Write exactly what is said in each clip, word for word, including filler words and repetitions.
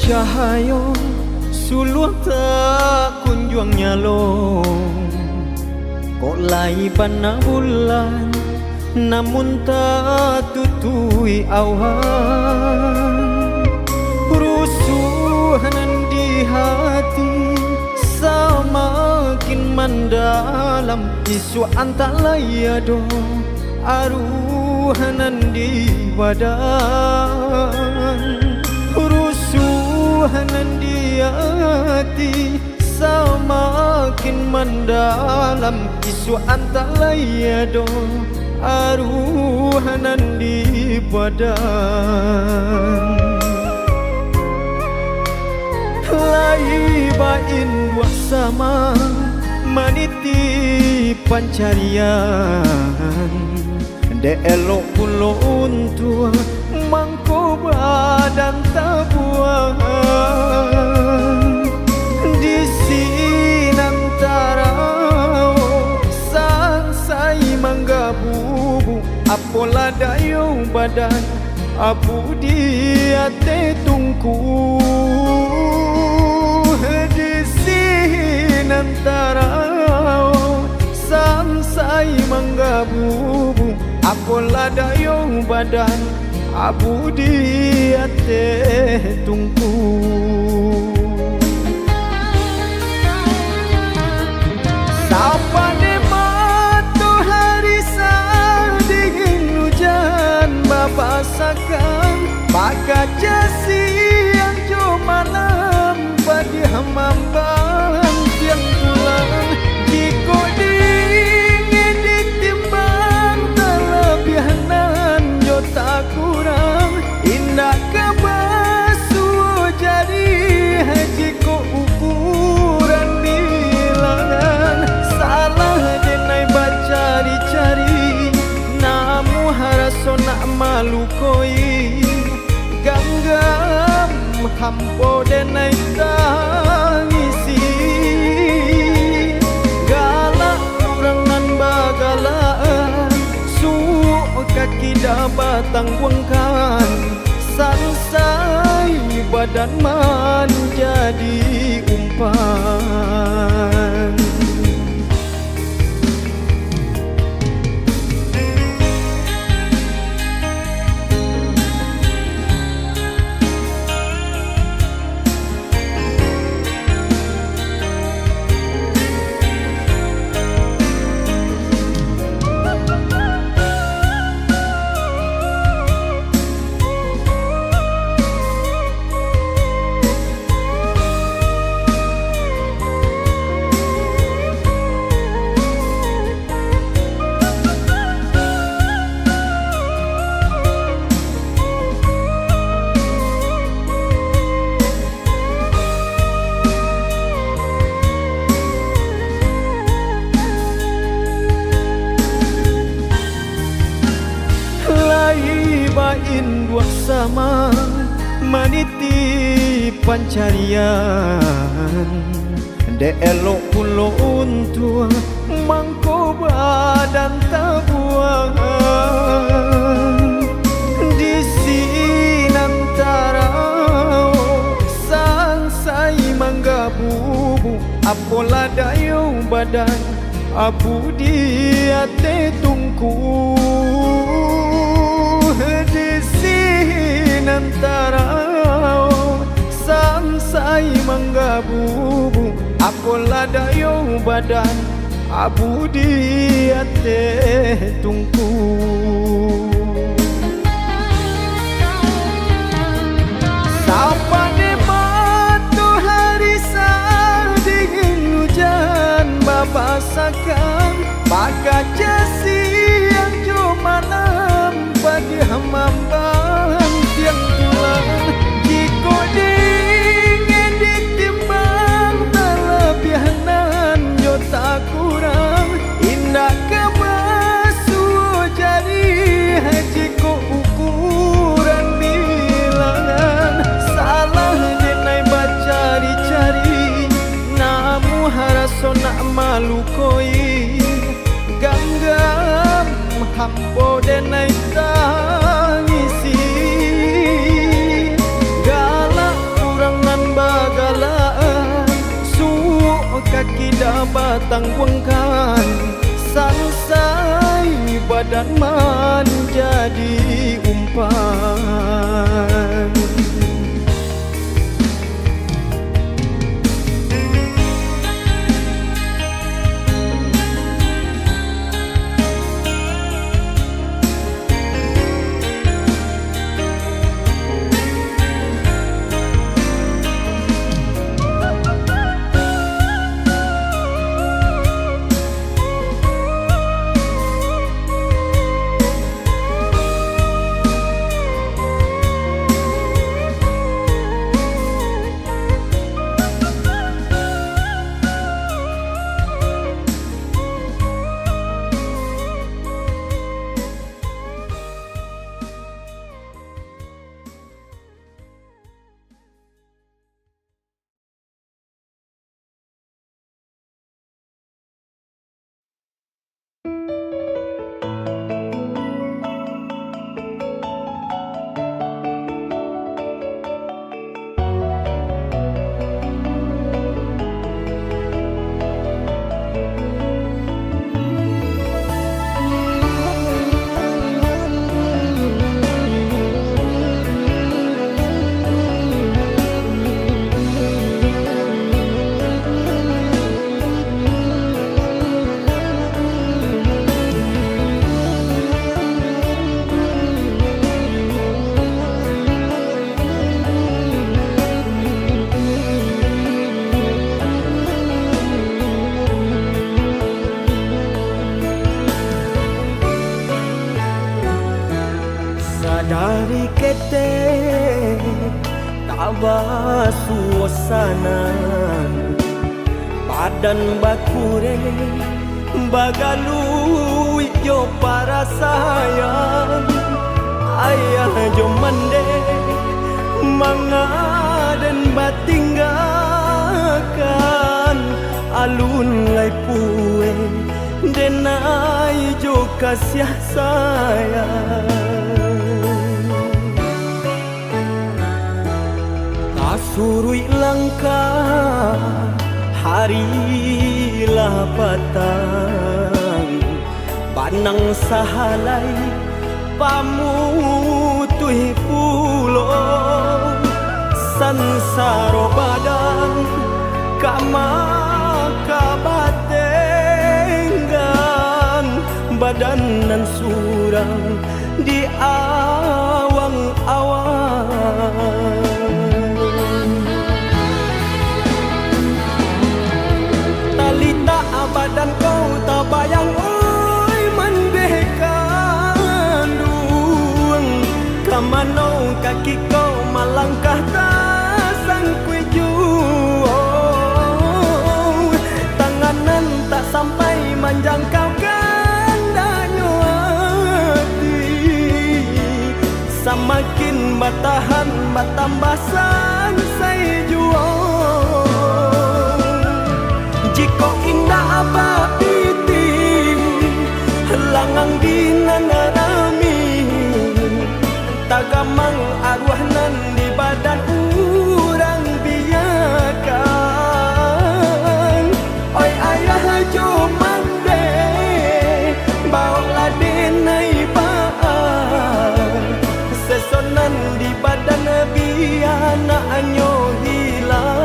Cahayo suluah tak kunjuang nyalo, kok lai bana bulan, namun tatutuik awan. Rusuah nan di hati samakin mandalam, isuak antak lai ado aruah nan di badan. Rusuah nan di ati samakin mandalam, isuak antak lai ado aruah nan di badan. Lai bainduak sama maniti pancarian, dek elok pulo untuak mangko badan tabuang. Di sinan tarau sansai manggabubu, apolah dayo badan abu di ateh tungku. Di sinan tarau sansai manggabubu, apolah dayo badan abu di ateh tungku. Sapadeh matohari sadingin ujan bapasakan, bakaca siang jo malam, padiah mambantiang tulang. Jikok diingek ditimbang, talabiah nan jo takurang, indak ka basuo jari, jikok ukuran bilangan. Salah denai bacari-cari, namuah raso nak malukoi. Ganggam hampo denai tangisi, galak urang nan bagalak, suok kaki dah batangguangkan, sansai badan manjadi umpan. Lai bainduak sama maniti pancarian, dek elok pulo untuak mangko badan tabuang. Di sinan tarau sansai manggabubu, apolah dayo badan abu di ateh tungku. Di sinan tarau sansai manggabubu, apolah dayo badan abu di ateh tungku. Sapadeh matohari sadingin ujan bapasakan, bakaca siang jo malam, padiah mambantiang tulang. Jikok diingek ditimbang, talabiah nan jo takurang, indak ka basuo jari, jikok ukuran bilangan. Salah denai bacari-cari, namuah raso nak malukoi. Ganggam Tangguangkan sansai badan manjadi umpan. Sadari ketek tabasuo sanang, badan bakureh bagaluik jo parasaian. Ayah jo mandeh mangaden batinggakan, alun lai pueh denai jo kasiah sayang. Tasuruik langkah, hari lah patang, banang sahalai pamutuih pulo, sansaro badan ka makabatenggan, badan nan surang di awang-awang. Talitak badan ko tabayang, oi mandeh kanduang, ka mano kaki ko malangkah tasangkuik juo, tangan nan tak sampai manjangkau kandaknyo ati, samakin batahan batambah sansai juo. Jikok indak bapitih, langang di nan rami, tagamang aruah nan di badan urang biakan. Oi ayah jo mandeh, baoklah denai baa, seso nan di badan bia naknyo hilang.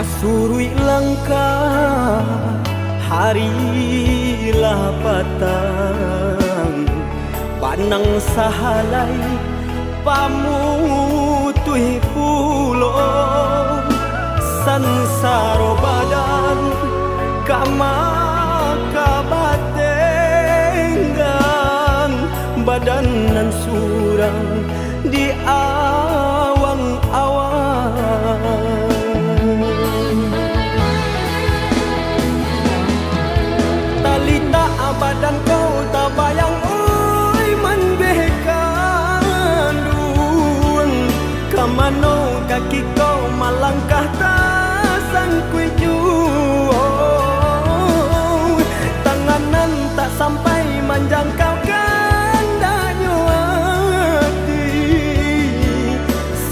Suruik langkah, hari lah patang, banang sahalai pamutuih pulo, sansaro badan ka makabatenggang, badan nan surang di awang-awang. Talitak badan kau tabayang, oi, mandeh kanduang. Ka mano kaki kau malangkah tasangkuik juo? Tangan nan tak sampai manjangkau kandaknyo ati.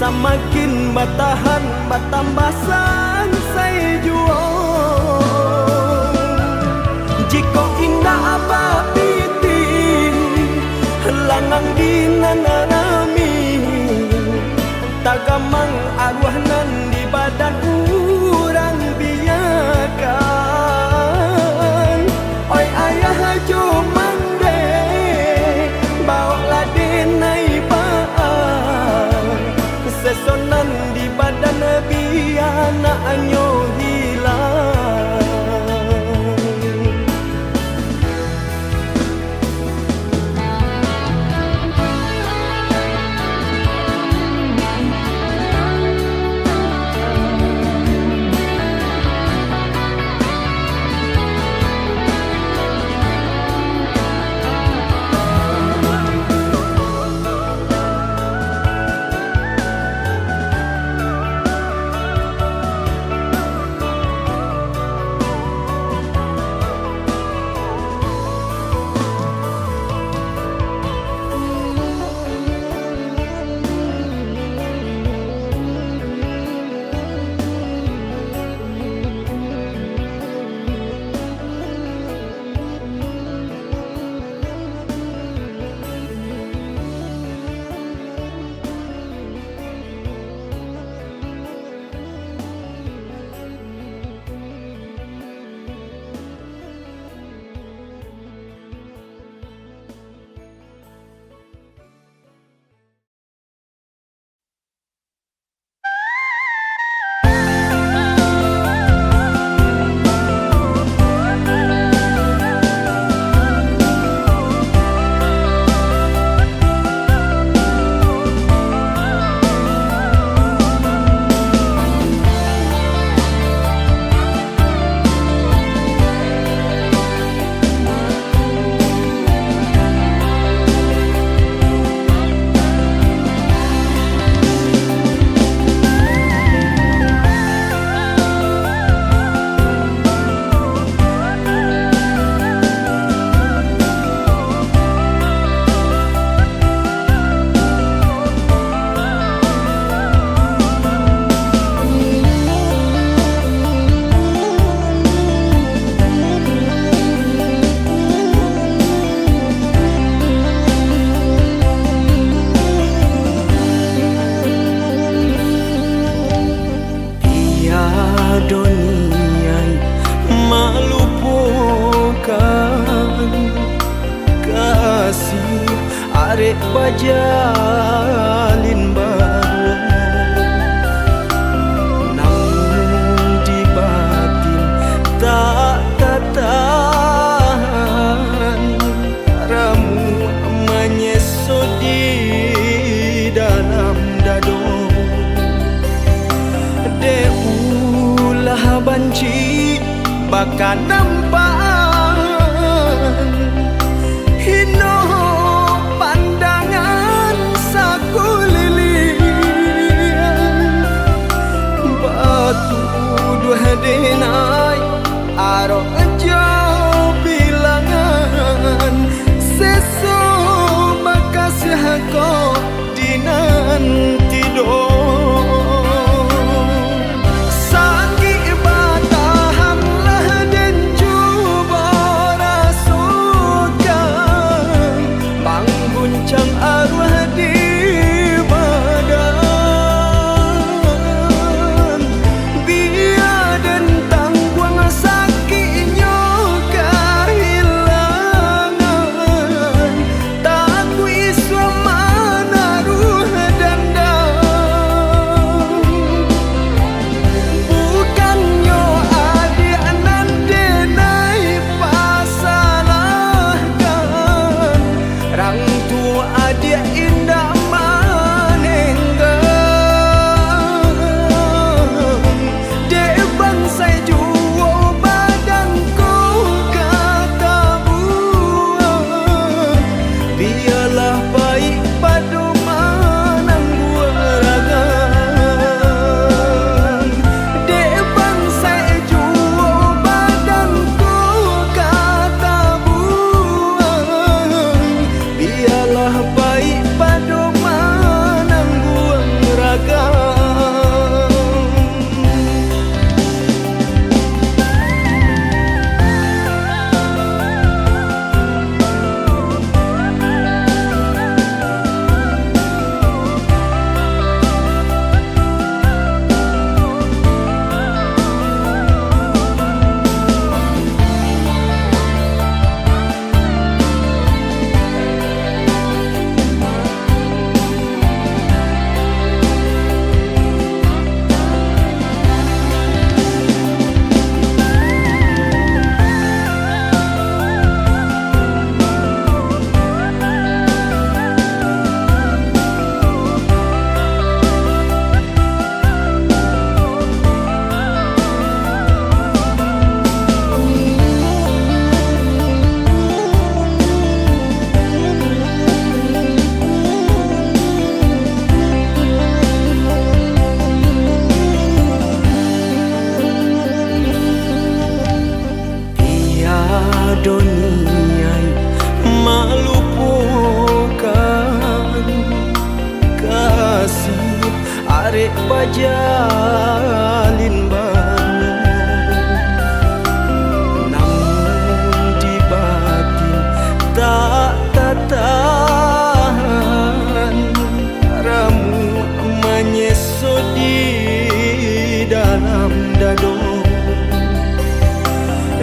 Samakin batahan, batambah sansai juo. Jikok indak bapitih, langang di nan rami, tagamang aruah nan di badan urang, biakan. Oi ayah jo mandeh, bawoklah denai baa, seso nan di badan bia naknyo hilang. Tiado niaik malupokan kasih arek bajalin baruah, namun di batin tak tatahan. Ramuah manyeso di dalam dado. Dek ulah banci bakanampaan, hino pandangan sakuliliang. Batuduah denai arok jo bilangan, seso bakasiah ko di nan tido. Sakik batahanlah den jo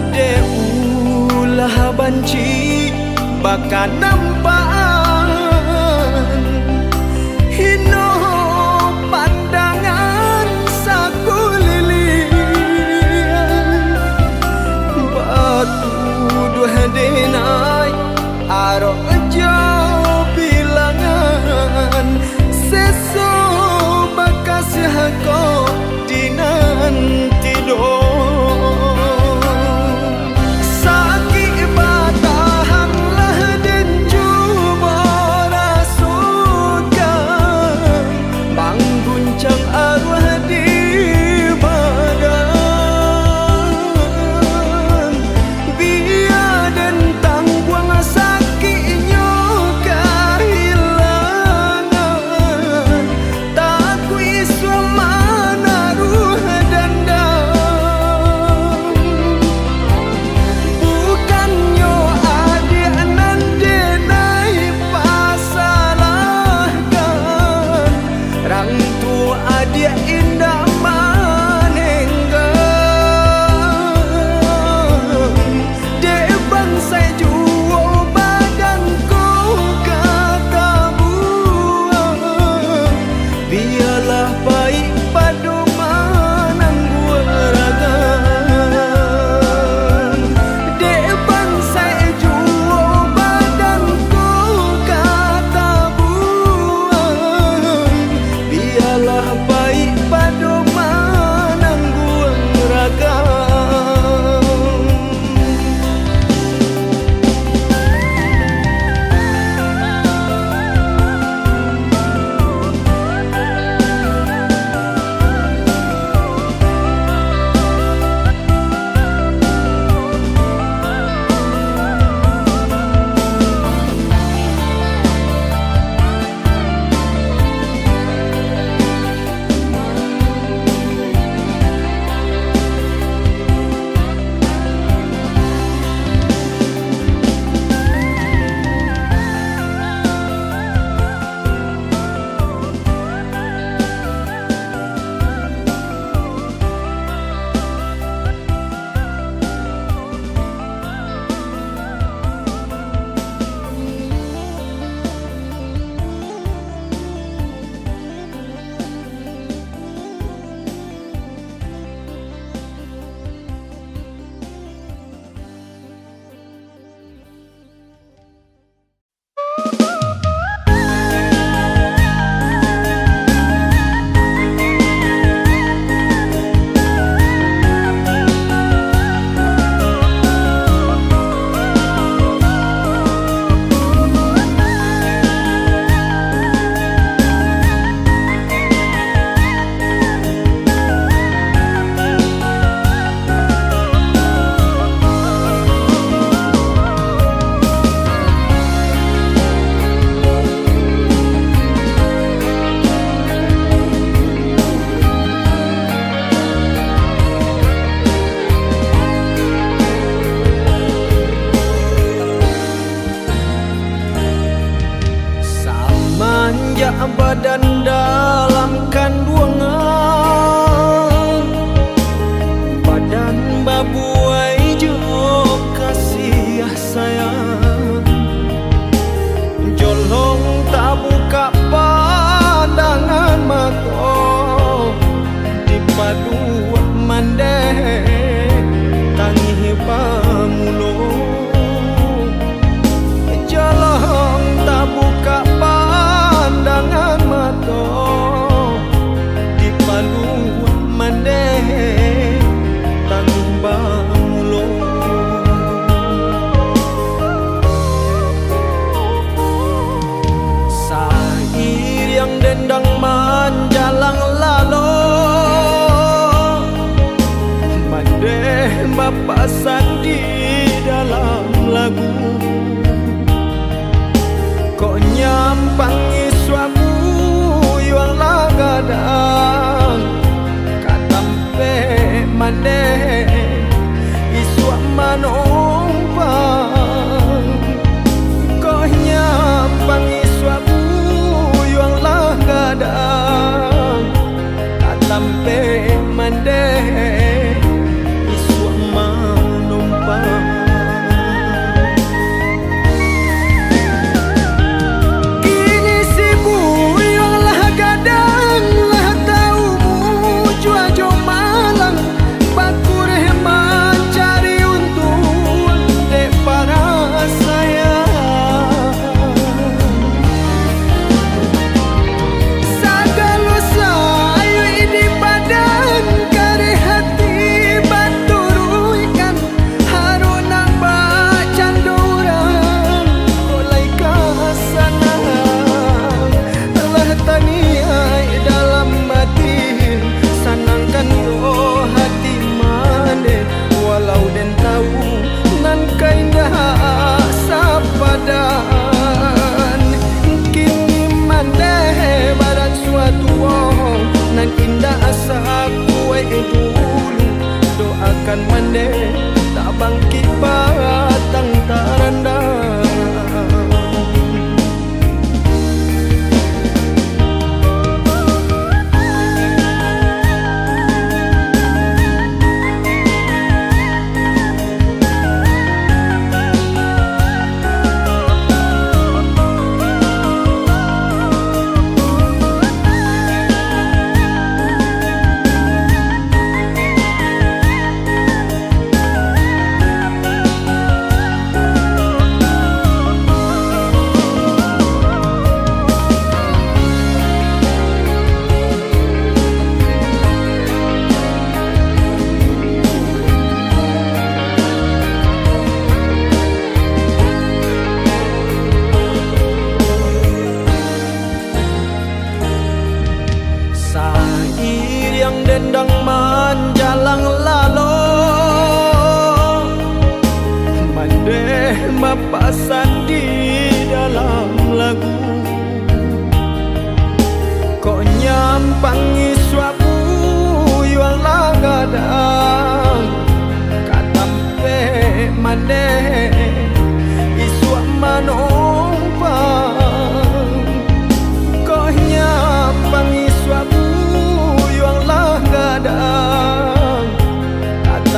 Dek ulah banci bakanampaan, hino pandangan sakuliliang, batuduah denai arok jo bilangan, seso bakasiah ko di nan tido. Sakik batahan lah den cubo rasokan, mangguncang aruah di badan. Bia den tangguang sakiknyo kahilangan, takuik isuak manaruah dandam. Bukannyo adiak nan denai pasalahkan, rang tuo adiak indak manenggang. Dek bansaik juo badan ko ka tabuang, bialah paik pado manangguang ragan. Dek bansaik juo badan ko ka tabuang, bialah paik pado manangguang ragan. Samanjak badan dalam kanduangan, badan babuai jo kasiah sayang, jolong tabukak pandangan mato, dipaduah mandeh tangih bamulo. Jolong tabukak pandangan mato, dipaduah mandeh tangih bamulo. Sairiang dendang manjalang lalo, mandeh bapasan di dalam lagu. Kok nyampang isuak buyuang lah gadang, ka tampek mandeh isuak manumpang. Kok nyampang isuak buyuang lah gadang, ka tampek mandeh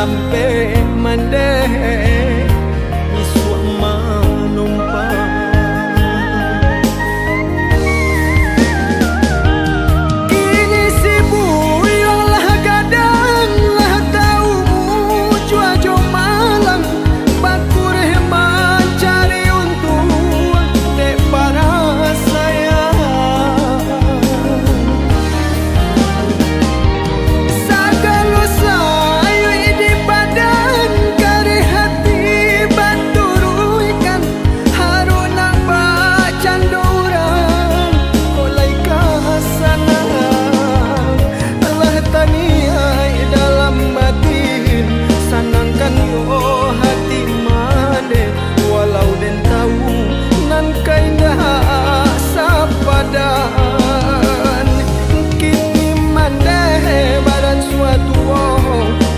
Ampek mandeh, isuak manumpang. Kini si Buyuang lah gadang, lah tau mujua jo malang, bakureh mancari untuang dek para sayang. Sagalo sayuik di badan, kareh hati baturuikan, harok nak bacando urang, kok lai ka sanang. Alah taniaik dalam batin, sanangkan yo hati mandeh, walau den tau nan ka indak sapadan. Kini mandeh badan suatu,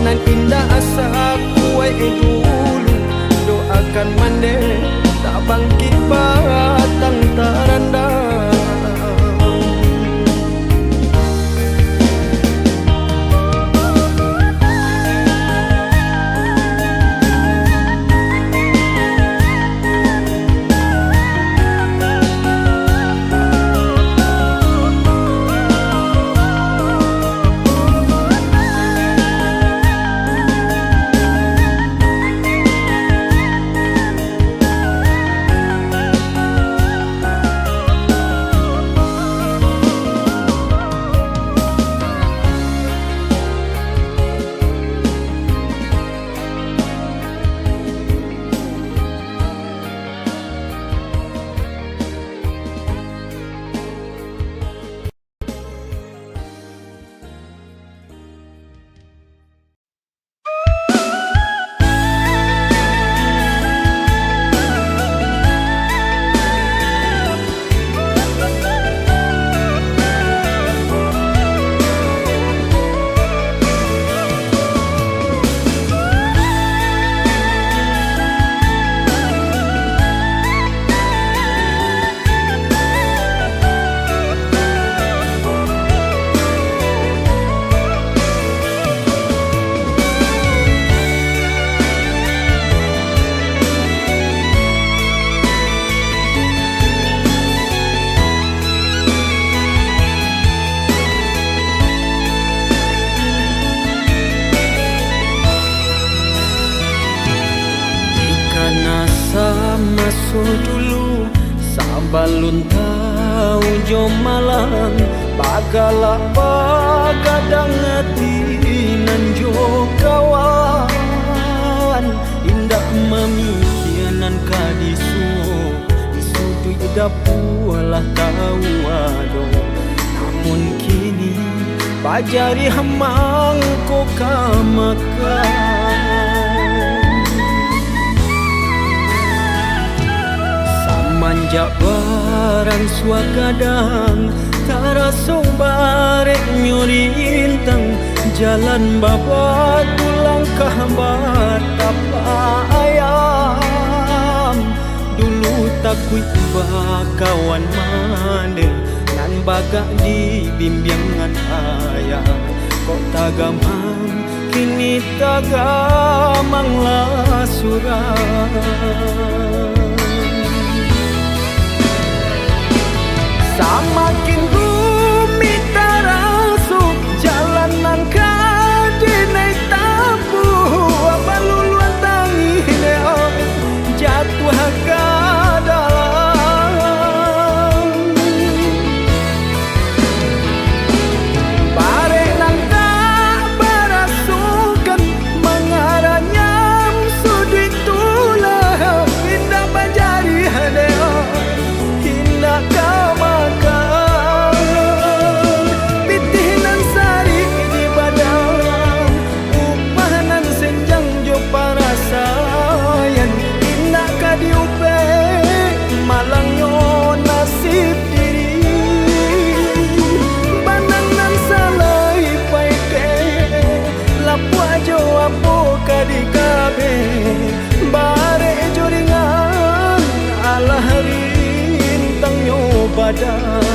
nan indak sakuaik dulu, doakan mandeh tabangkik batang tarandam. Dikana samaso dulu, sabalun tau jo malang, bagalak bagadang ati nan jo kawan. Indak mamikia nan ka disuo, di suduik dapua lah tau ado. Namun kini, bajariah mangko ka makan. Samanjak baransua gadang, taraso bareknyo rintang, jalan babatu langkah batapak ayam. Dulu takuik bakawan mandeh, nan bagak dibimbiangan ayah. Kok tagamang, kini tagamang lah surang. Samakin rumik taraso, jalan nan ka dinaiak tampuah, baluluan tangih dek, oh, jatuah ka dalam. Barek nan tak barasokan, mangaranyam suduik tu lah, indak bajariah dek, indak ka makan. Pitih nan sarik di badan, upah nan senjang jo parasaian, indak ka diupek, malangnyo nasib diri. Banang nan salai paikek, lapuak jo apo ka dikabek, barek jo ringan, alah rintangnyo badan.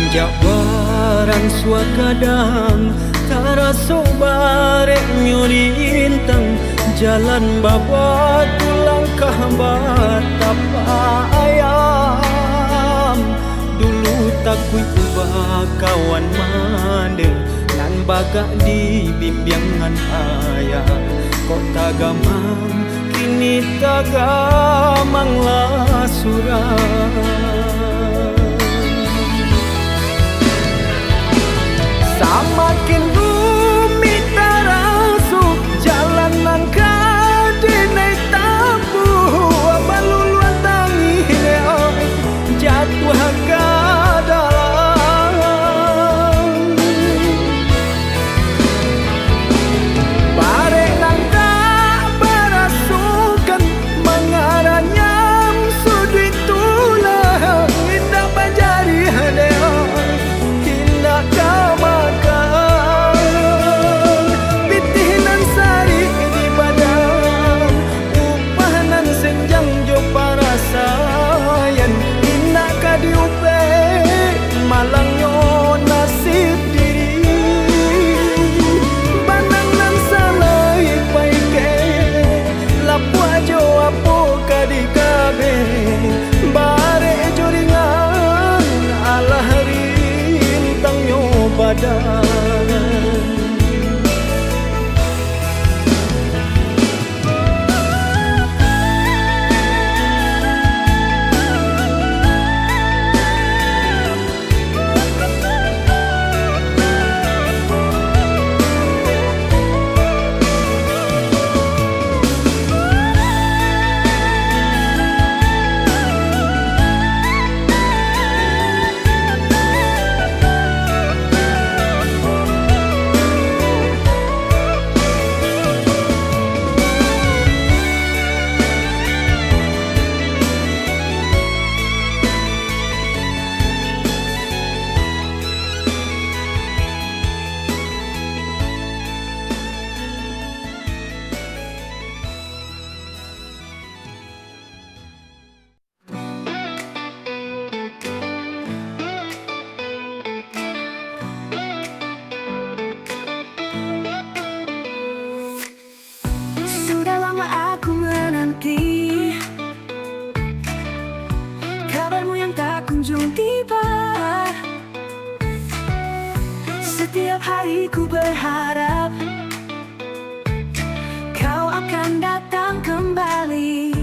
Jak baransua gadang, taraso bareknyo rintang, jalan babatu langkah batapak ayam. Dulu takuik bakawan mandeh, nan bagak dibimbiang ngan ayah. Kok tagamang, kini tagamang lah surang. Samakin rumik taraso, jalan nan ka dinaiak tampuah, baluluan tangih, oi, jatuah ka dalam. Barek nan tak barasokan, mangaranyam suduik tulang, indak bajariah dek, indak ka makan. Pitih nan sarik di badan, upah nan senjang jo parasaian, indak ka diupek, malangnyo nasib diri. Banang nan salai paikek, lapuak jo apo ka dikabek, barek jo ringan, alah rintangnyo badan. Sudah lama aku menanti kabarmu yang tak kunjung tiba. Setiap hari ku berharap kau akan datang kembali.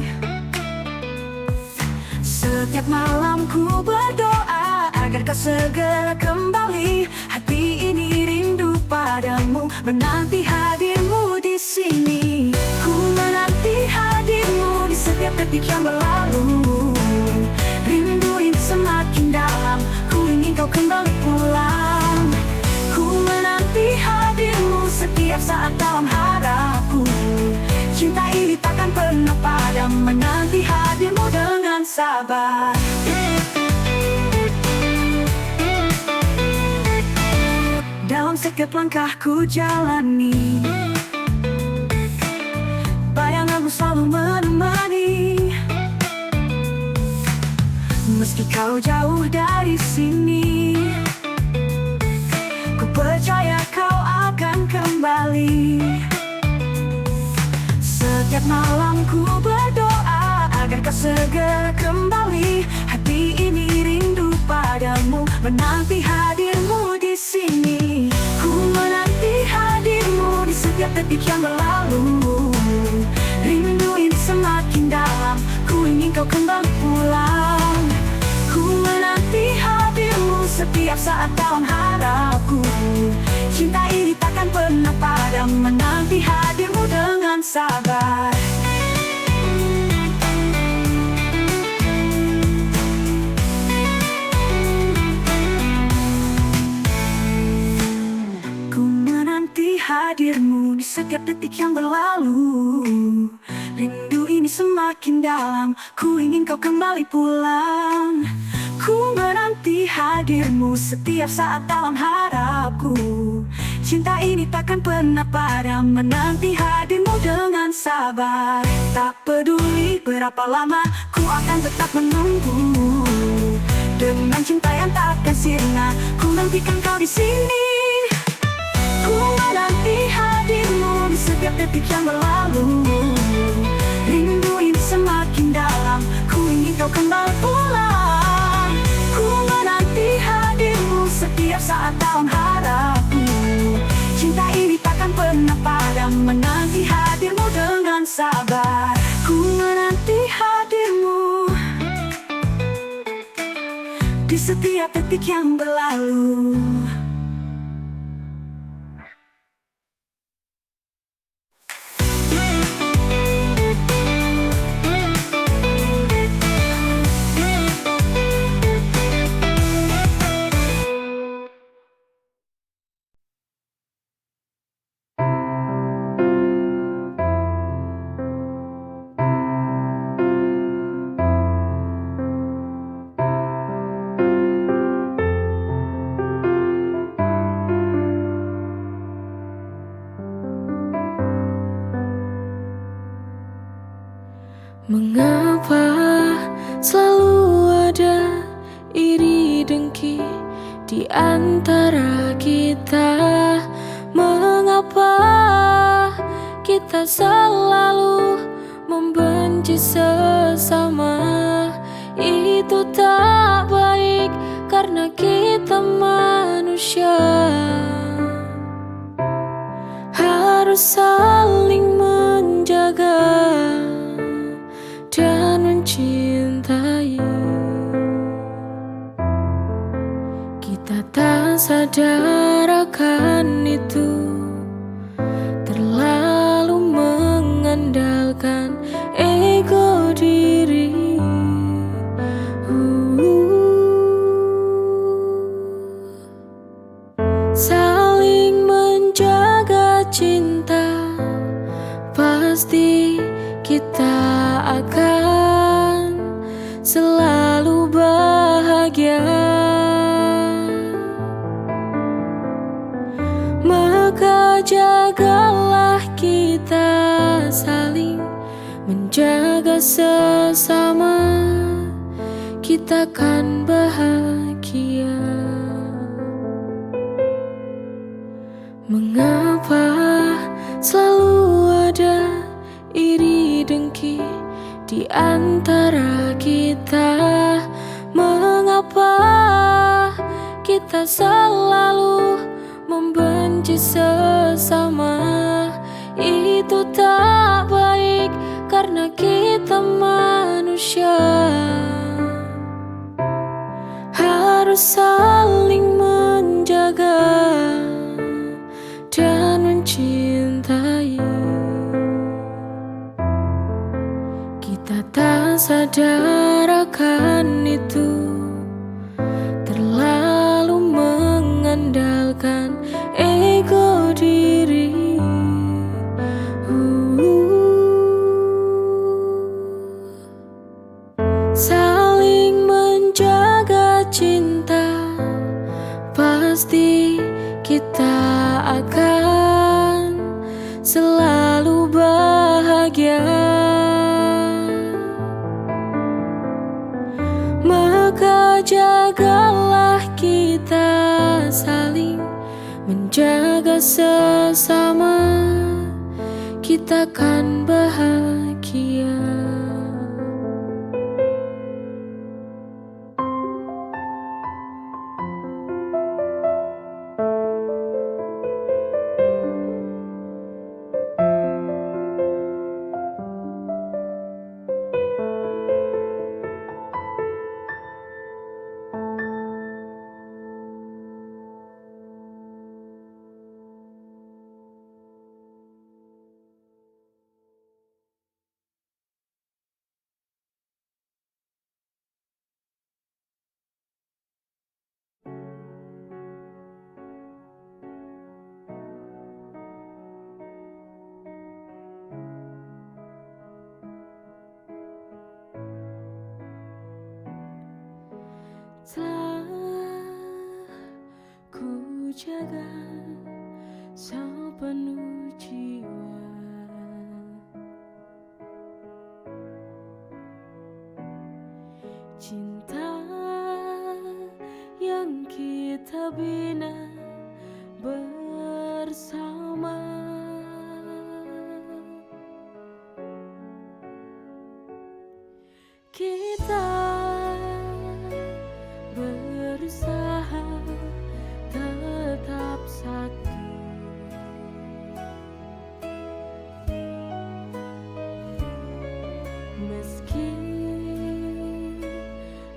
Setiap malam ku berdoa agar kau segera kembali. Hati ini rindu padamu, menanti hadirmu di sini. Ku menanti hadirmu di setiap detik yang berlalu. Rindu ini semakin dalam, ku ingin kau kembali pulang. Ku menanti hadirmu setiap saat dalam harapku. Cinta ini takkan pernah padam, menanti hadirmu dengan sabar. Dalam setiap langkah ku jalani, bayanganmu selalu menemani. Meski kau jauh dari sini, ku percaya kau akan kembali. Setiap malam ku berdoa agar kau segera kembali. Hati ini rindu padamu, menanti hadirmu di sini. Ku menanti hadirmu di setiap detik yang berlalu. Rindu ini semakin dalam, ku ingin kau kembali pulang. Ku menanti hadirmu setiap saat dalam harapku. Cinta ini takkan pernah padam, menanti hadirmu dengan sabar. Ku menanti hadirmu di setiap detik yang berlalu. Rindu ini semakin dalam, ku ingin kau kembali pulang. Ku menanti hadirmu setiap saat dalam harapku. Cinta ini takkan pernah padam, menanti hadirmu dengan sabar. Tak peduli berapa lama, ku akan tetap menunggu. Dengan cinta yang takkan sirna. Ku nantikan kau di sini. Ku menanti hadirmu di setiap detik yang berlalu. Rindu ini semakin dalam. Ku ingin kau kembali pulang. Ku menanti hadirmu setiap saat dalam harapku. Cinta ini takkan pernah padam. Menanti hadirmu dengan sabar. Ku menanti hadirmu di setiap detik yang berlalu. Mengapa selalu ada iri dengki di antara kita? Mengapa kita selalu membenci sesama? Itu tak baik karena kita manusia. Harus saling menjaga dan mencintai. Kita tak sadar akan itu, terlalu mengandalkan ego diri. Uh. Saling menjaga cinta, pasti kita akan selalu bahagia. Maka jagalah kita saling menjaga sesama, kita kan bahagia. Mengapa selalu ada iri dengki di antara kita? Mengapa kita selalu membenci sesama? Itu tak baik karena kita manusia. Harus saling menjaga dan mencintai. Kita tak sadar akan itu, terlalu mengandalkan ego diri. Uh. Saling menjaga cinta, pasti kita akan selalu bahagia. Maka jagalah kita saling menjaga sesama, kita kan bahagia. Telah ku jaga sepenuh jiwa. Cinta Usaha tetap satu. Meski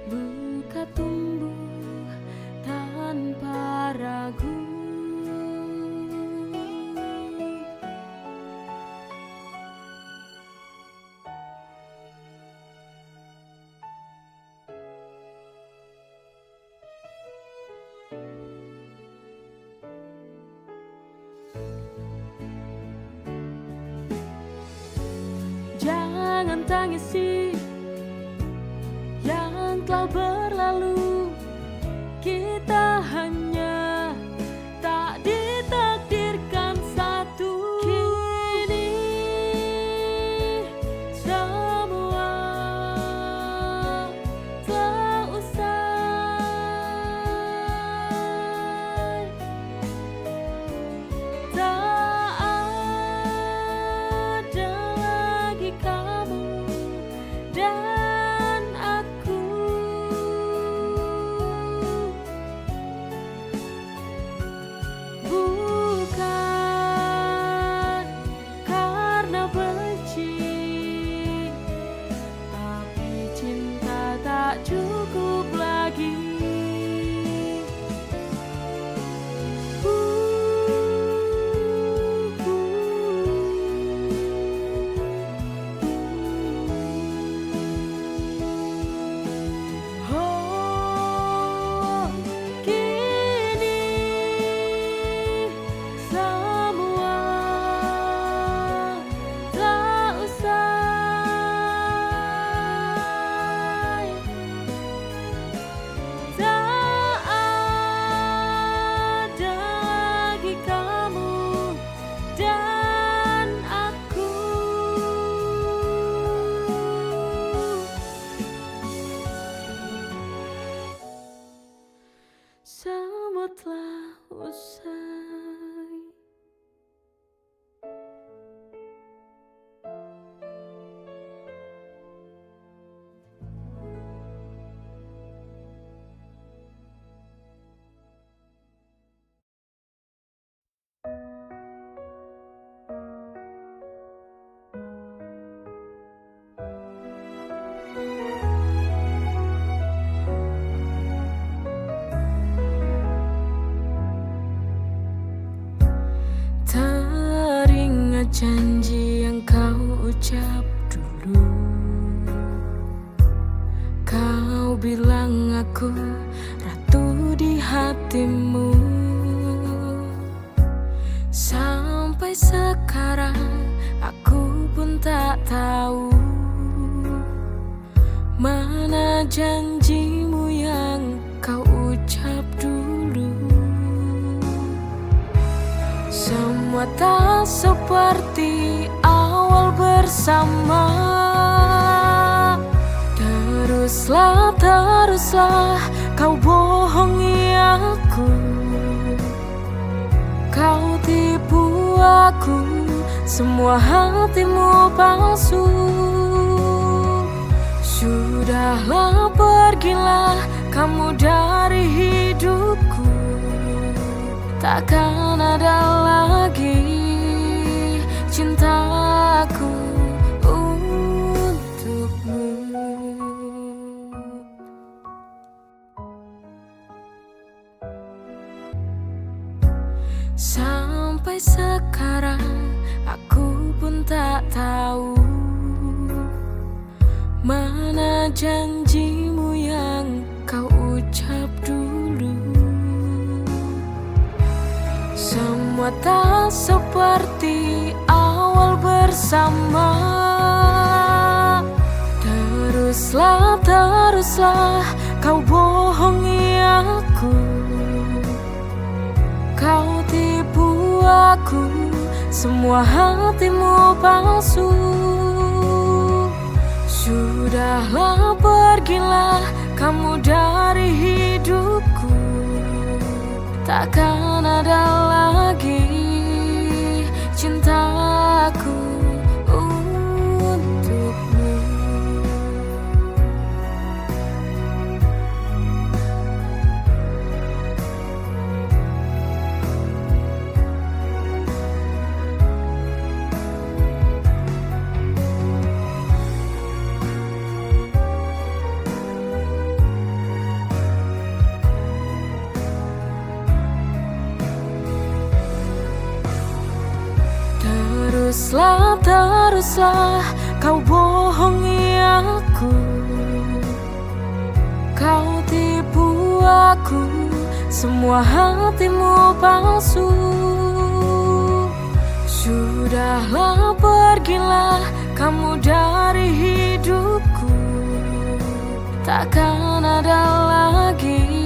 luka tumbuh tanpa ragu. Jangan tangisi yang telah berlalu. Kita hanya tak ditakdirkan satu. Kini semua telah usai. Tak ada lagi kamu dan aku. Bukan karena benci, tapi cinta tak cukup lagi. Oh, kini semua telah usai. Tak ada lagi kamu dan aku. Semua telah usai. Teringat janji yang kau ucap dulu. Kau bilang aku ratu di hatimu. Sampai sekarang aku pun tak tahu mana janjimu yang kau ucap dulu. Semua tak seperti awal bersama. Teruslah, teruslah kau bohongi aku. Kau tipu aku, semua hatimu palsu. Sudahlah, pergilah kamu dari hidupku. Takkan ada lagi cintaku untukmu. Sampai sekarang aku pun tak tahu mana janjimu yang kau ucap dulu. Semua tak seperti awal bersama. Teruslah, teruslah kau bohongi aku. Kau tipu aku, semua hatimu palsu. Sudahlah, pergilah kamu dari hidupku. Takkan ada lagi cintaku untukmu. Teruslah, teruslah kau bohongi aku. Kau tipu aku, semua hatimu palsu. Sudahlah, pergilah kamu dari hidupku. Takkan ada lagi